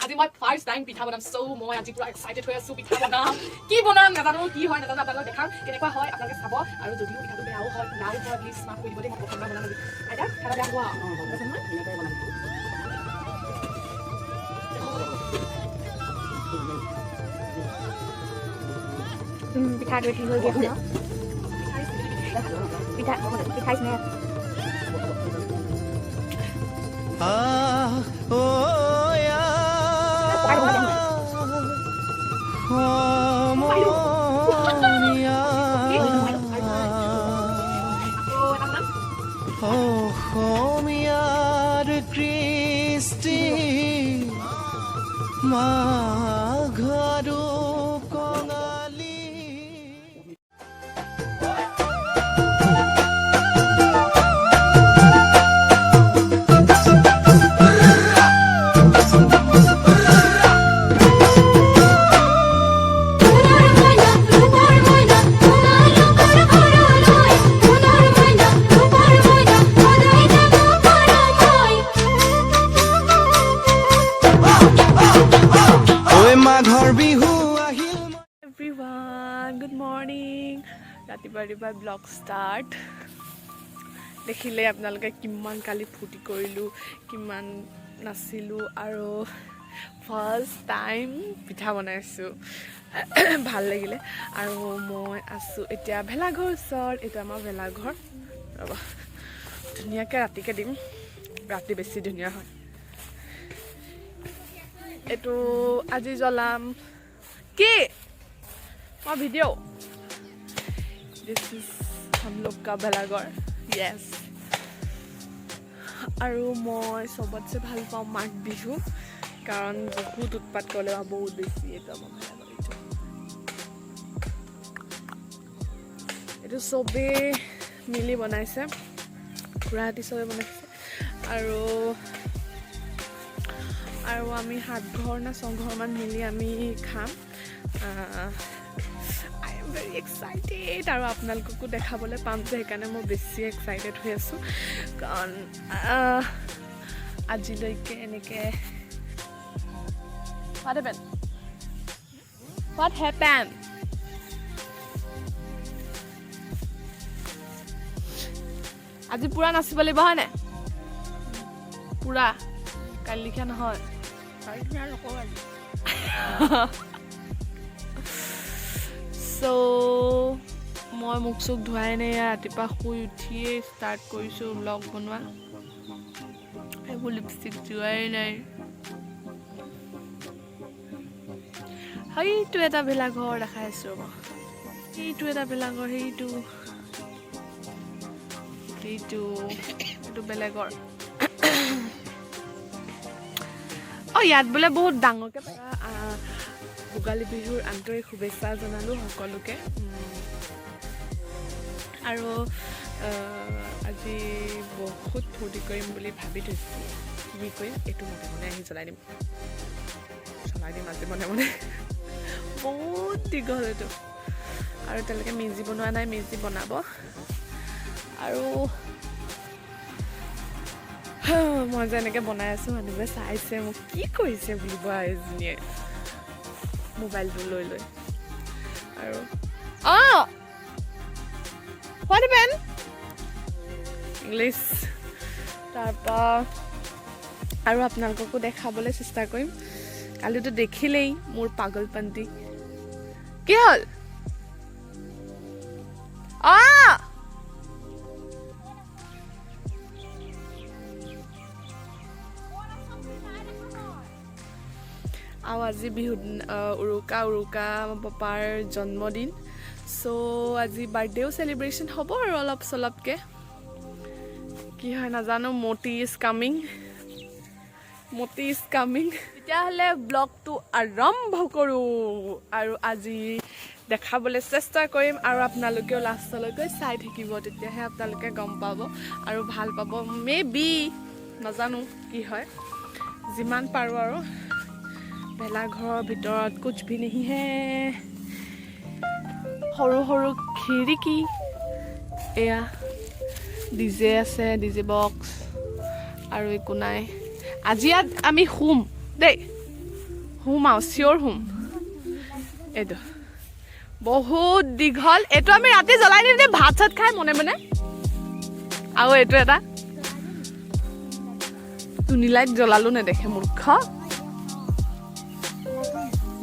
আজি মই first time পিঠা বনাম। চ' মই আজি পুৰা এক্সাইটেড হৈ আছোঁ। পিঠা বনাম, কি বনাম নাজানো, কি হয় নাজানো, আপোনালোকক দেখাম কেনেকুৱা হয়, আপোনালোকে চাব। আৰু যদিও পিঠাটো বেয়াও হয়, নাও হয়, প্লিজ মাফ কৰি দিব দেই। মই প্ৰথমবাৰ বনাম আজি। আইতা, পিঠা বেয়া হোৱা আছে নহয়? ধুনীয়াকৈ বনাম। পিঠা ৰেডি হৈ গৈছে ন? পিঠা পিঠা স্মেল। আহ অ সমনীয়া। আকৌ এটা বনাম। অসমীয়াৰ কৃষ্টি মাঘ আৰু কঙালী। সোণৰ মইনা, ৰূপৰ মইনা, তোমালোকৰ ঘৰলৈ, সোণৰ মইনা, ৰূপৰ মইনা, সদায় যাব পাৰোঁ মই। ঐ মাঘৰ বিহু আহিল। Everyone, good morning. ৰাতিপুৱা ৰাতিপুৱা ব্লগ ষ্টাৰ্ট। দেখিলে আপোনালোকে কিমান কালি ফূৰ্তি কৰিলোঁ, কিমান নাচিলোঁ আৰু ফাৰ্ষ্ট টাইম পিঠা বনাইছোঁ, ভাল লাগিলে। আৰু মই আছোঁ এতিয়া ভেলাঘৰ ওচৰত। এইটো আমাৰ ভেলাঘৰ। ৰ'ব, ধুনীয়াকৈ ৰাতিকৈ দিম, ৰাতি বেছি ধুনীয়া হয়। এইটো আজি জ্বলাম কি মই ভিডিঅ'। This is हम लोग का ভেলাঘৰ। য়েছ, আৰু মই চবতছে ভাল পাওঁ মাঘ বিহু, কাৰণ বহুত উৎপাত কৰিলে বহুত বেছি। এইটো আমাৰ ভেলাঘৰ। এইটো চবেই মিলি বনাইছে, খুৰাহঁতি চবে বনাইছে। আৰু আমি সাত ঘৰ নে ছঘৰমান মিলি আমি খাম। I am very excited. আৰু আপোনালোককো দেখাবলৈ পাম যে, সেইকাৰণে মই বেছি এক্সাইটেড হৈ আছোঁ, কাৰণ আজিলৈকে এনেকৈ। What happened? What happened? আজি পূৰা নাচিব লাগিব, হয় নাই? পূৰা, কালি লিখা নহয়। নকওঁ আজি। চ' মই মুখ চুখ ধোৱাই নাই, ৰাতিপুৱা শুই উঠিয়ে ষ্টাৰ্ট কৰিছোঁ ব্লগ বনোৱা। এইবোৰ লিপষ্টিক যোৱাই নাই। সেইটো এটা ভেলাঘৰ দেখাই আছোঁ, ৰ'ব। সেইটো এটা ভেলাঘৰ, সেইটো এইটো বেলেগৰ। অঁ, ইয়াত বোলে বহুত ডাঙৰকৈ। ভোগালী বিহুৰ আন্তৰিক শুভেচ্ছা জনালোঁ সকলোকে। আৰু আজি বহুত ফূৰ্তি কৰিম বুলি ভাবি থৈছোঁ। কি কৰিম, এইটো মনে মনে আহি জ্বলাই দিম, জ্বলাই দিম আজি মনে মনে। বহুত দীঘল এইটো। আৰু এতিয়ালৈকে মেজি বনোৱা নাই, মেজি বনাব। আৰু মই যে এনেকৈ বনাই আছোঁ, মানুহবোৰে চাইছে মোক, কি কৰিছে বুলিব এজনীয়ে মোবাইলটো লৈ লৈ। আৰু অঁ, what happened? English. তাৰপৰা আৰু আপোনালোককো দেখাবলৈ চেষ্টা কৰিম। কালিতো দেখিলেই মোৰ পাগলপন্থী। কি হ'ল? অঁ, আৰু আজি বিহু উৰুকা পাপাৰ জন্মদিন। চ' আজি বাৰ্থডেও চেলিব্ৰেশ্যন হ'ব আৰু অলপ চলপকৈ কি হয় নাজানো। মতি is coming, Moti is coming. তেতিয়াহ'লে ব্লগটো আৰম্ভ কৰোঁ আৰু আজি দেখাবলৈ চেষ্টা কৰিম। আৰু আপোনালোকেও লাষ্টলৈকে চাই থাকিব, তেতিয়াহে আপোনালোকে গম পাব আৰু ভাল পাব। মে বি, নাজানো কি হয়। যিমান পাৰোঁ। আৰু ভেলাঘৰৰ ভিতৰত कुछ भी नहीं है, সৰু সৰু খিৰিকী। এয়া ডিজে আছে, ডিজে বক্স, আৰু একো নাই। আজি ইয়াত আমি শুম দেই। হুম আৰু চিয়'ৰ হুম। এইটো বহুত দীঘল। এইটো আমি ৰাতি জ্বলাই দিম দেই, ভাত চাত খাই মনে মনে। আৰু এইটো এটা টুনি লাইট জ্বলালো, নেদেখে মূৰ্খ।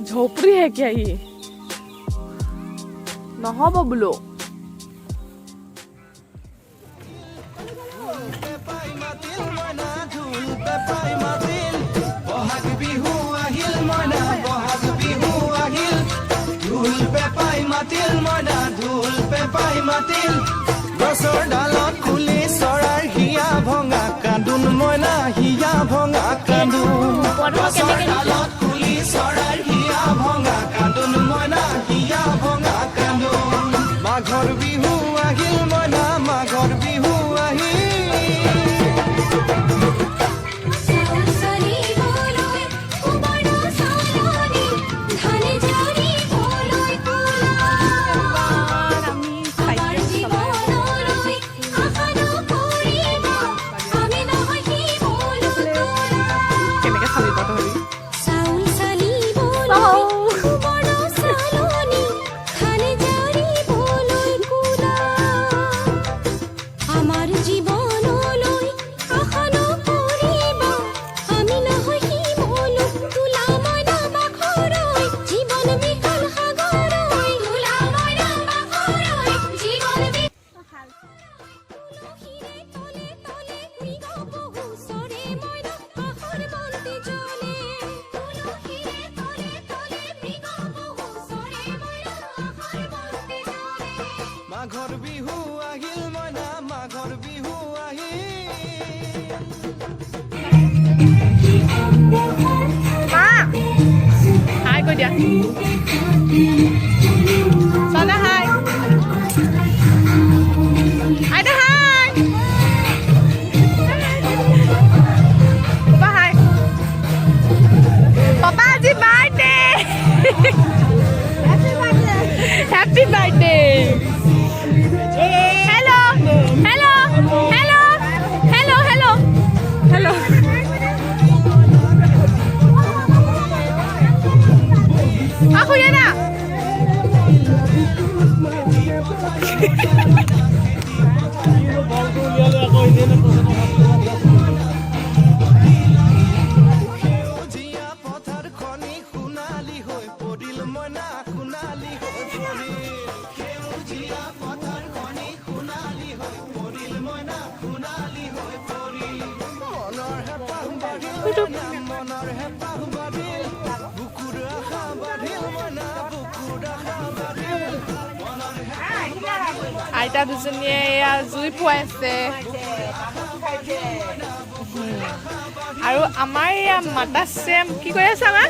झोपड़ी है क्या ये? নহ'ব বোলো। পেপাই মাতিল মইনা, ঢোল পেপাই মাতিল। বহাগ বিহু আহিল মইনা, বহাগ বিহু আহিল। ঢোল পেপাই মাতিল মইনা, ঢোল পেপাই মাতিল। গছৰ ডালত কুলি চৰাইৰ হিয়া ভঙা কান্দোন মইনা, হিয়া ভঙা কান্দোন। গছৰ ডালত কুলি চৰাইৰ হিয়া ভঙা কান্দোন মইনা, হিয়া ভঙা কান্দোন। মাঘৰ বিহু আহিল মইনা, মাঘৰ বিহু আহিল। চাউল চালিবলৈ সুবৰ্ণ চালনী, ধান জাৰিবলৈ কুলা। আমাৰ জীৱনলৈ আশা নকৰিবা, আমি নহয় শিমলু তুলা। কেনেকে চালিব তহঁতি? চাউল চালিবলৈ সুবৰ্ণ চালনী, ধান জাৰিবলৈ কুলা। আমাৰ জীৱনলৈ আশা নকৰিবা, আমি নহয় শিমলু তুলা। মইনা বাখৰৈ জীৱন বিশাল সাগৰৈ, তুলা মইনা বাখৰৈ জীৱন তুলসীৰে তলে তলে মৃগ পহু চৰে মইনা, আশাৰ বন্তি জ্বলে। তুলসীৰে তলে তলে মৃগ পহু চৰে মইনা, আশাৰ বন্তি জ্বলে। মাঘৰ বিহু আহিল মইনা, মাঘৰ বিহু আহিল। মা, হাই কৈ দিয়া। চনা, হাই। আইতা, হাই। পাপা, হাই। পাপা, আজি birthday. Happy birthday. Hello, hello, hello, hello, hello, hello. আ খুৰীয়ে না। সেউজীয়া পথাৰখনি সোণালী হৈ পৰিল মইনা, সোণালী হৈ পৰিল। সেউজীয়া পথাৰখনি সোণালী হৈ পৰিল মইনা, সোণালী হৈ পৰিল। মনৰ হেঁপাহ বাঢ়িল মইনা, মনৰ হেঁপাহ বাঢ়িল। বুকুৰ আশা বাঢ়িল মইনা, বুকুৰ আশা বাঢ়িল। মনৰ আইতা দুজনীয়ে এয়া জুই ফুৱাইছে আৰু আমাৰ এয়া মাতাছে কি কৰি আছে? আমাৰ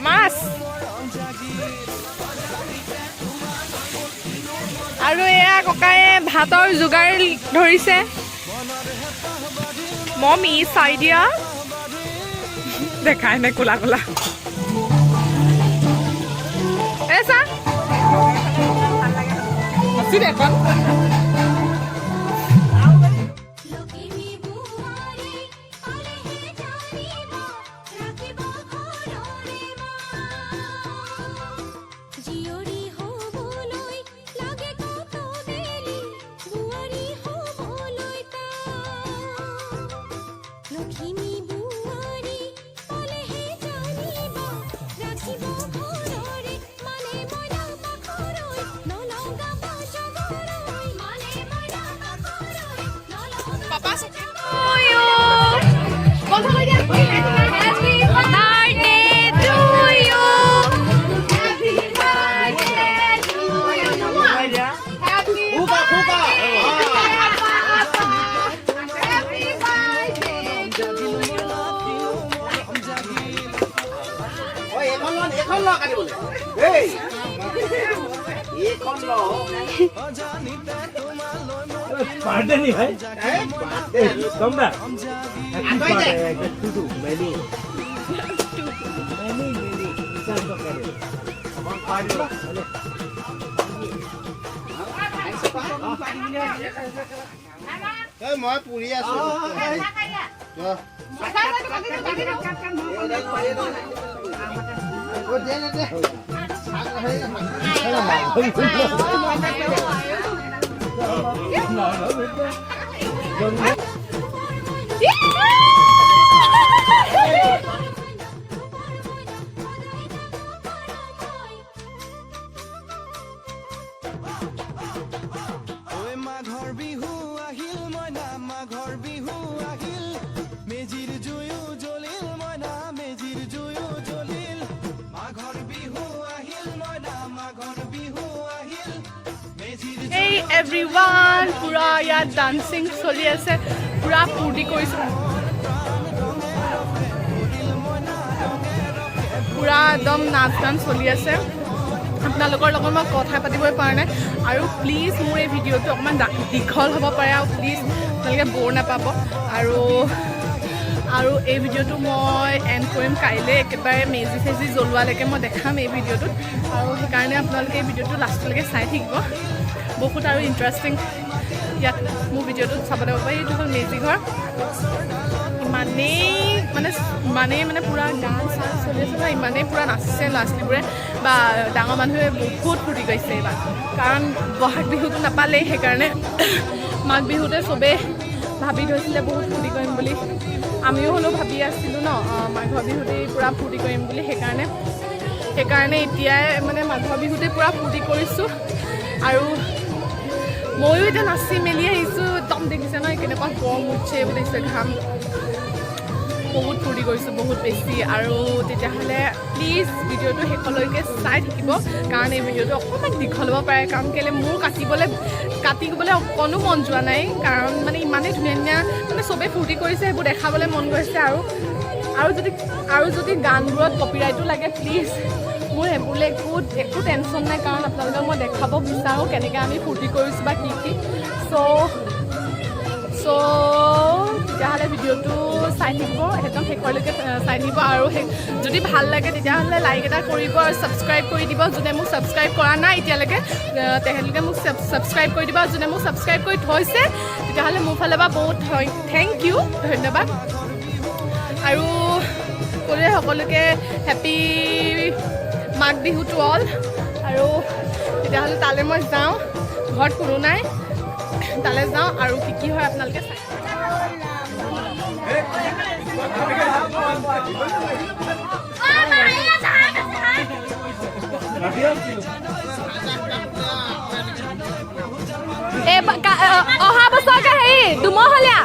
মাছ আৰু এয়া ককায়ে ভাতৰ যোগাৰ ধৰিছে। মমি, চাই দিয়া, দেখাই নাই। কোলা কোলা এ চা এখন। লখিমী বোৱাৰী পালেহে জানিবা ৰাখিব ঘৰৰে মান। জীয়ৰী হ'বলৈ লাগে কত বেলি, বোৱাৰী হ'বলৈ টান। লখিমী বোৱাৰী পালেহে জানিবা ৰাখিব ঘৰৰে মানে। মইনা বাখৰৈ নলগাবা জগৰৈ, মানে মইনা বাখৰৈ নলগাবা। Papa, happy birthday to you. Happy birthday to you. Happy happy birthday to you. এইখন ল, এইখন ল কাটিবলৈ। এই এইখন ল। অজানিতে তোমালৈ মোৰ বাৰ্থডে নি ভাই? এই বাদ দে। দম দা। আঁতৰি দে। To many many many. অকণ খুৱাই দিবা। এই মই পুৰি আছো। ঐ মাঘৰ বিহু আহিল মইনা, মাঘৰ বিহু আহিল, মেজিৰ জুয়ো জ্বলিল মইনা, মেজিৰ জুয়ো জ্বলিল। মাঘৰ বিহু আহিল মইনা, মাঘৰ বিহু আহিল, মেজিৰ Hey everyone, পূৰা ইয়াত ডান্সিং চলি আছে, পূৰা ফূৰ্তি কৰিছোঁ, পূৰা একদম নাচ গান চলি আছে। আপোনালোকৰ লগত মই কথা পাতিবই পৰা নাই। আৰু প্লিজ, মোৰ এই ভিডিঅ'টো অকণমান দীঘল হ'ব পাৰে আৰু প্লিজ আপোনালোকে ব'ৰ নাপাব। আৰু এই ভিডিঅ'টো মই এণ্ড কৰিম কাইলৈ, একেবাৰে মেজি চেজি জ্বলোৱালৈকে মই দেখাম এই ভিডিঅ'টোত। আৰু সেইকাৰণে আপোনালোকে এই ভিডিঅ'টো লাষ্টলৈকে চাই থাকিব। বহুত আৰু ইণ্টাৰেষ্টিং ইয়াত মোৰ ভিডিঅ'টোত চাবলৈ পাব। এইটো হ'ল মেজি ঘৰ। ইমানেই মানে পূৰা গান চান চলি আছে ন, ইমানেই পূৰা নাচিছে ল'ৰা ছোৱালীবোৰে বা ডাঙৰ মানুহে, বহুত ফূৰ্তি কৰিছে এইবাৰ। কাৰণ বহাগ বিহুটো নাপালেই, সেইকাৰণে মাঘ বিহুতে চবেই ভাবি থৈছিলে বহুত ফূৰ্তি কৰিম বুলি। আমিও হ'লেও ভাবি আছিলোঁ ন, মাঘৰ বিহুতেই পূৰা ফূৰ্তি কৰিম বুলি। সেইকাৰণে এতিয়াই মানে মাঘৰ বিহুতে পূৰা ফূৰ্তি কৰিছোঁ। আৰু ময়ো এতিয়া নাচি মেলি আহিছোঁ। একদম দেখিছে নহয় কেনেকুৱা গৰম উঠিছে, এইবোৰ দেখিছে ঘাম। বহুত ফূৰ্তি কৰিছোঁ, বহুত বেছি। আৰু তেতিয়াহ'লে প্লিজ ভিডিঅ'টো শেষলৈকে চাই থাকিব, কাৰণ এই ভিডিঅ'টো অকণমান দীঘল হ'ব পাৰে। কাৰণ কেলৈ মোৰ কাটিবলৈ অকণো মন যোৱা নাই। কাৰণ মানে ইমানেই ধুনীয়া ধুনীয়া মানে চবেই ফূৰ্তি কৰিছে, সেইবোৰ দেখাবলৈ মন গৈছে। আৰু যদি গানবোৰত কপিৰাইটো লাগে, প্লিজ মোৰ সেইবোৰলৈ একো একো টেনশ্যন নাই। কাৰণ আপোনালোকক মই দেখাব বিচাৰোঁ কেনেকৈ আমি ফূৰ্তি কৰিছোঁ বা কি কি। চ' তেতিয়াহ'লে ভিডিঅ'টো চাই থাকিব, একদম শেষলৈকে চাই থাকিব। আৰু সেই যদি ভাল লাগে, তেতিয়াহ'লে লাইক এটা কৰিব আৰু ছাবস্ক্ৰাইব কৰি দিব। যোনে মোক ছাবস্ক্ৰাইব কৰা নাই এতিয়ালৈকে, তেখেতলোকে মোক ছাবস্ক্ৰাইব কৰি দিব। আৰু যোনে মোক ছাবস্ক্ৰাইব কৰি থৈছে, তেতিয়াহ'লে মোৰ ফালৰ পৰা বহুত thank U, ধন্যবাদ। আৰু ক'লোৱে সকলোকে happy Magh Bihu to all. আৰু তেতিয়াহ'লে তালৈ মই যাওঁ, ঘৰত কোনো নাই, তালৈ যাওঁ আৰু কি কি হয় আপোনালোকে চাই। এই অহা বছৰকে হেৰি দুমহলীয়া।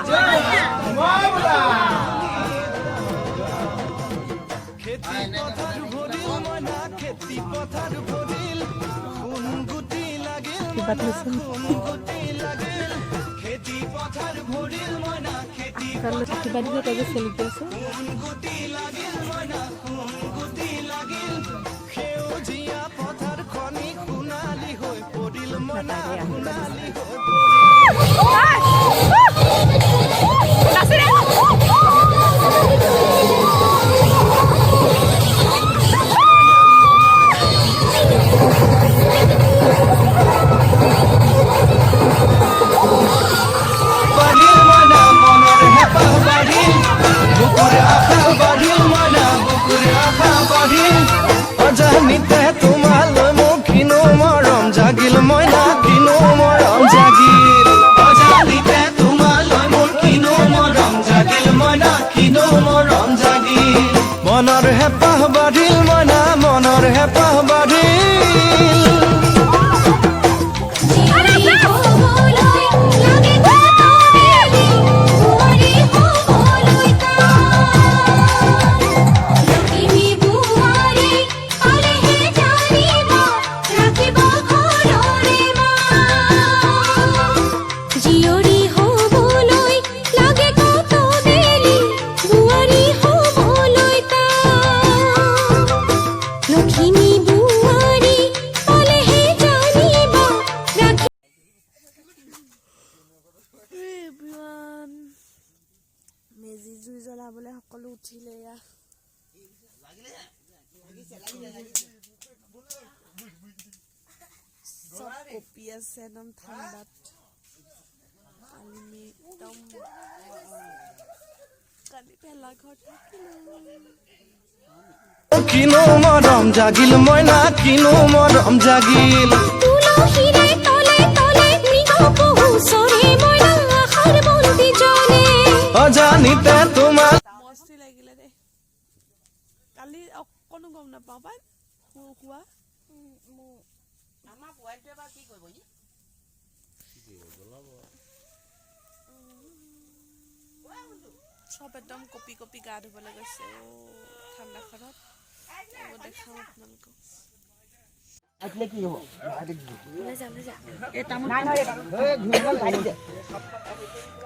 খেতি পথাৰ ভৰিল মইনা, খেতি পথাৰ ভৰিল, সোণ গুটি লাগিল মইনা, সোণ গুটি লাগিল। খেতি পথাৰ ভৰিল মইনা, খেতি আশীৰ্বাদ দিলে তই যে চেলিকি আছো। সোণ গুটি লাগিল মইনা, সোণ গুটি লাগিল। সেউজীয়া পথাৰখনি সোণালী হৈ পৰিল মইনা, সোণালী হৈ পৰিল। নাচি দে। বাঢ়িল মইনা, মনৰ হেঁপাহ বাঢ়িল, বুকুৰ আশা বাঢ়িল মইনা, বুকুৰ আশা বাঢ়িল। অজানিতে তোমালৈ মোক কিনো মৰম জাগিল মইনা, কিনো মৰম জাগিল। অজানিতে তোমালৈ মোৰ কিনো মৰম জাগিল মইনা, কিনো মৰম জাগিল। মনৰ হেঁপাহ বাঢ়িল মইনা, মনৰ হেঁপাহ বাঢ়িল। জীয়ৰী হ'বলৈ লাগে কত বেলি, বোৱাৰী হ'বলৈ লখিমী বোৱাৰী পালেহে জানিব ৰাখিব ঘৰৰে মান। জীয়ৰী হ'বলৈ লাগে কত বেলি, বোৱাৰী হ'বলৈ লখিমী বোৱাৰী পালেহে জানিব ৰাখি এভৰিৱান, মেজি জুই জ্বলাবলৈ সকলো উঠিলে। এয়া চব কঁপি আছে একদম ঠাণ্ডাত। কালি আমি একদম কালি ভেলাঘৰত থাকিলোঁ। কিনো মৰম জাগিল মইনা, কিনো মৰম জাগিল। তুলসীৰে তলে তলে মৃগ পহু চৰে মইনা, আশাৰ বন্তি জ্বলে। অজানিতে তোমাৰ মস্তি লাগিলে দেই কালি। অকণো গম নাপাওঁ পাই শোৱা। আমাৰ পোৱালিটোৱে বা কি কৰিব ই? চব একদম কঁপি কঁপি গা ধুবলৈ গৈছে অ' ঠাণ্ডাখনত। মই দেখাওঁ আপোনালোকক। আহিলে কি হ'ব?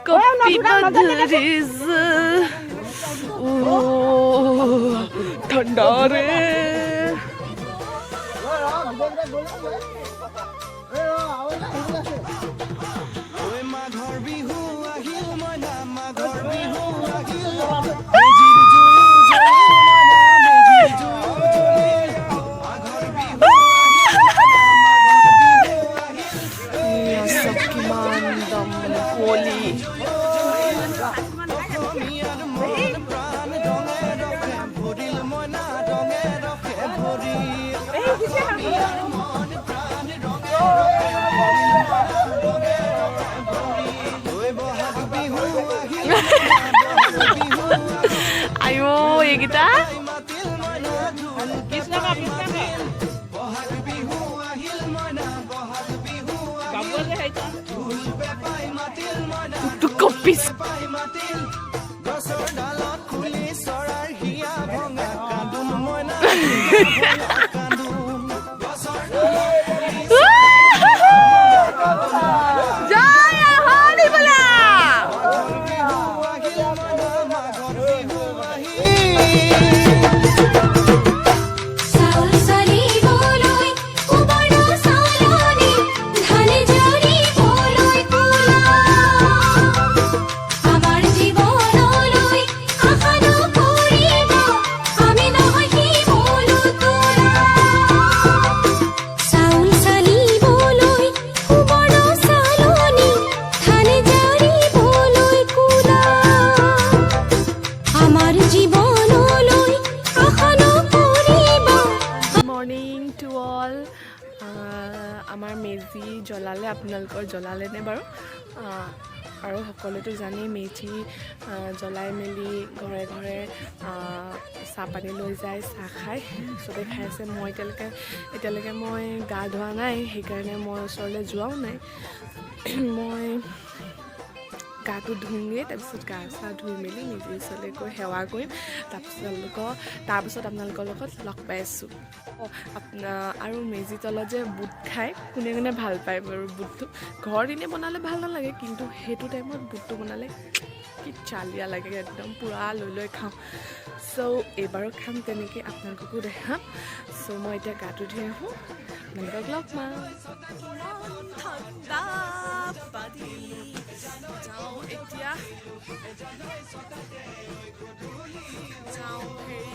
কঁপিব ধৰিছে। ও ঠাণ্ডা ৰে। ঐ মাঘৰ বিহু আহিল মইনা, মাঘৰ বিহু আহিল। মেজিৰ জুইও জ্বলিল মইনা, মেজিৰ জুইও জ্বলিল। মাঘৰ বিহু আহিল মইনা, মাঘৰ বিহু আহিল। এয়া চব কিমান একদম কুঁৱলী। অসমীয়াৰ মন প্ৰাণ ৰঙে ৰসে ভৰিল মইনা, ৰঙে ৰসে ভৰিল। অসমীয়াৰ মন প্ৰাণ ৰঙে ৰসে ভৰিল মইনা, ৰঙে ৰসে ভৰিল। ঐ বহাগ বিহু আহিল মইনা, বহাগ বিহু আহিল। আইঅ এইকেইটা। মাতিল মইনা, ঢোল পেঁপাই মাতিল। বহাগ বিহু আহিল মইনা, বহাগ বিহু আহিল। ঢোল পেঁপাই মাতিল মইনা, টুক কঁপিছে। পেঁপাই মাতিল। গছৰ ডালত খুলি চৰাইৰ হিয়া ভঙা কান্দোন মইনা, ভঙা কান্দোন। গছৰ ডালত খুলি জয় আহনি বোলা। বিহু আহিল মইনা, মাঘৰ বিহু আহিল। চাউল চালিবলৈ সুবৰ্ণ চালনী, ধান জাৰিবলৈ কুলা। আমাৰ জীৱনলৈ আশা নকৰিব, আমি নহয় শিমলু তোলা। চাউল চালিবলৈ সুবৰ্ণ চালনী, ধান জাৰিবলৈ কুলা। আমাৰ জীৱনলৈ আশা নকৰিব। Morning to all. আমাৰ মেজি জ্বলালে। আপোনালোকৰ জ্বলালেনে বাৰু? আৰু সকলোৱেতো জানেই, মেজি জ্বলাই মেলি ঘৰে ঘৰে চাহপানী লৈ যায়, চাহ খায়। চবেই খাই আছে। মই এতিয়ালৈকে মই গা ধোৱা নাই, সেইকাৰণে মই ওচৰলৈ যোৱাও নাই। মই গাটো ধুমগৈ, তাৰপিছত গা চা ধুই মেলি মেজিৰ ওচৰলৈ গৈ সেৱা কৰিম। তাৰপিছত আপোনালোকৰ লগত লগ পাই আছোঁ। অঁ, আপোনাৰ আৰু মেজি তলত যে বুট খায়, কোনে কোনে ভাল পায় বাৰু বুটটো? ঘৰত এনেই বনালে ভাল নালাগে, কিন্তু সেইটো টাইমত বুটটো বনালে কি চালিয়া লাগে, একদম পূৰা লৈ লৈ খাওঁ। চ' এইবাৰো খাম তেনেকৈ, আপোনালোককো দেখাম। চ' মই এতিয়া গাটো ধুই আহোঁ, আপোনালোকক লগ পাম। ঠাণ্ডা পানী যাওঁ এতিয়া, যাওঁ হেৰি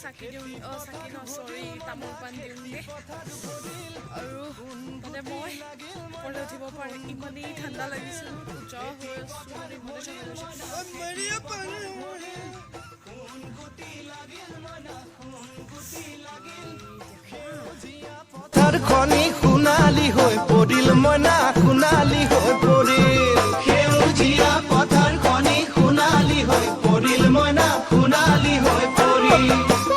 চাকি দিওঁ। অঁ, চাকি ন, চৰি, তামোল পাণ দিওঁগৈ। আৰু মানে মই ওপৰলৈ উঠিব পৰা নাই, ইমানেই ঠাণ্ডা লাগিছে। মই পূজাও হৈ আছোঁ, মানে ইমানেই ঠাণ্ডা লাগিছে। পথাৰখনি সোণালী হৈ পৰিল মইনা, সোণালী হৈ পৰিল। সেউজীয়া পথাৰখনি সোণালী হৈ পৰিল মইনা, সোণালী হৈ পৰিল।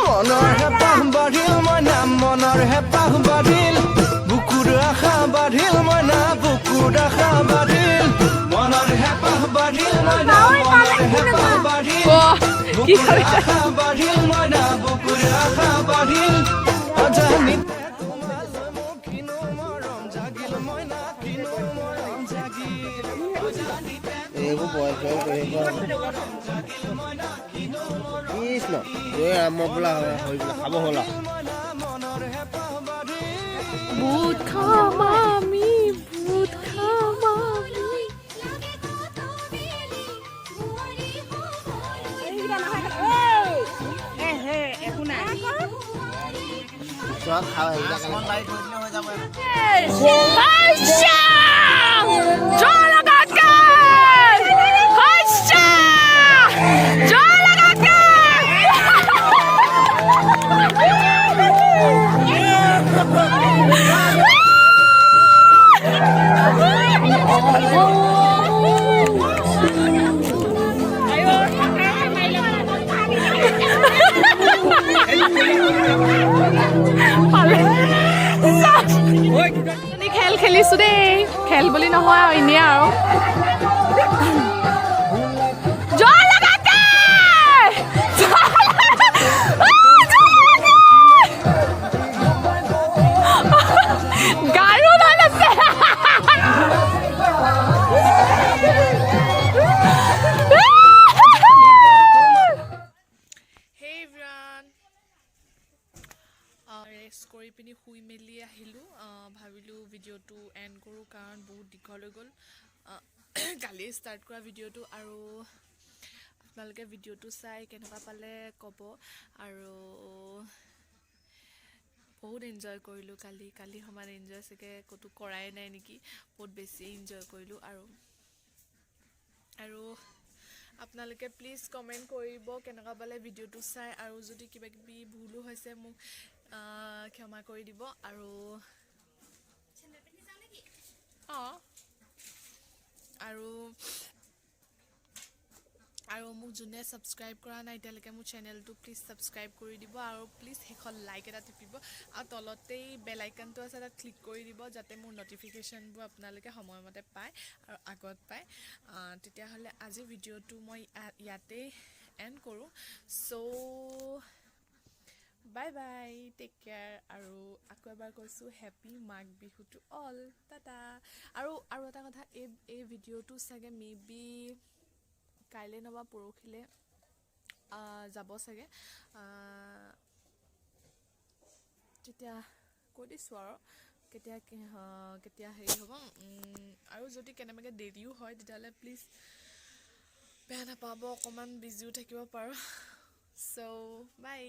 মনৰ হেঁপাহ বাঢ়িল মইনা, মনৰ হেঁপাহ বাঢ়িল। বুকুৰ আশা বাঢ়িল মইনা, বুকুৰ আশা বাঢ়িল। মনৰ হেঁপাহ বাঢ়িল মইনা, মনৰ হেঁপাহ বাঢ়িল। কি বুকুৰ আশা বাঢ়িল মইনা, বুকুৰ আশা বাঢ়িল। অজানিতে তোমালৈ মোৰ কিনো মৰম জাগিল মইনা, কিনো মৰম জাগিল। অজানিতে এইবোৰ বইল চইল কৰি কৃষ্ণ জয় ৰাম বোলা হৈ বোলা খাব হ'ল আৰু। মনৰ হেঁপাহ বাঢ়িল। বুট খাম আমি, বুট খাম আমি। লাগে কত বেলি বোৱাৰী হ'বলৈ। চব খাওঁ সেইকেইটা কাৰণে। হাইছা! জোৰ লগাকে! হাইছা! জোৰ লগাকে! খেল বুলি নহয় আৰু, এনেই আৰু জোৰ লগাকে, জোৰ লগা- আহ, জোৰ লগাকে! গাৰো ভাল আছে। Hey everyone, rest কৰি পিনি শুই মেলি আহিলোঁ। ভাবিলোঁ ভিডিঅ'টো এণ্ড কৰোঁ, কাৰণ বহুত দীঘল হৈ গ'ল কালিয়ে ষ্টাৰ্ট কৰা ভিডিঅ'টো। আৰু আপোনালোকে ভিডিঅ'টো চাই কেনেকুৱা পালে ক'ব। আৰু বহুত এনজয় কৰিলোঁ কালি। কালি সমান এনজয় চাগে ক'তো কৰাই নাই নেকি, বহুত বেছি এনজয় কৰিলোঁ। আৰু আপোনালোকে প্লিজ কমেণ্ট কৰিব কেনেকুৱা পালে ভিডিঅ'টো চাই, আৰু যদি কিবা কিবি ভুলো হৈছে মোক ক্ষমা কৰি দিব। আৰু মোক যোনে ছাবস্ক্ৰাইব কৰা নাই এতিয়ালৈকে মোৰ চেনেলটো, প্লিজ ছাবস্ক্ৰাইব কৰি দিব আৰু প্লিজ শেষত লাইক এটা টিপিব আৰু তলতেই বেল আইকনটো আছে, তাত ক্লিক কৰি দিব, যাতে মোৰ ন'টিফিকেশ্যনবোৰ আপোনালোকে সময়মতে পায় আৰু আগত পায়। তেতিয়াহ'লে আজিৰ ভিডিঅ'টো মই ইয়াতেই এণ্ড কৰোঁ। So bye bye, take care আৰু আকৌ এবাৰ কৈছোঁ, happy Magh Bihu to all, tata. আৰু এটা কথা, এই ভিডিঅ'টো চাগে মে বি কাইলৈ নাইবা পৰহিলৈ যাব চাগে। তেতিয়া কৈ দিছোঁ আৰু কেতিয়া হেৰি হ'ব। আৰু যদি কেনেবাকৈ দেৰিও হয়, তেতিয়াহ'লে প্লিজ বেয়া নাপাব, অকণমান বিজিও থাকিব পাৰোঁ। চ' বাই।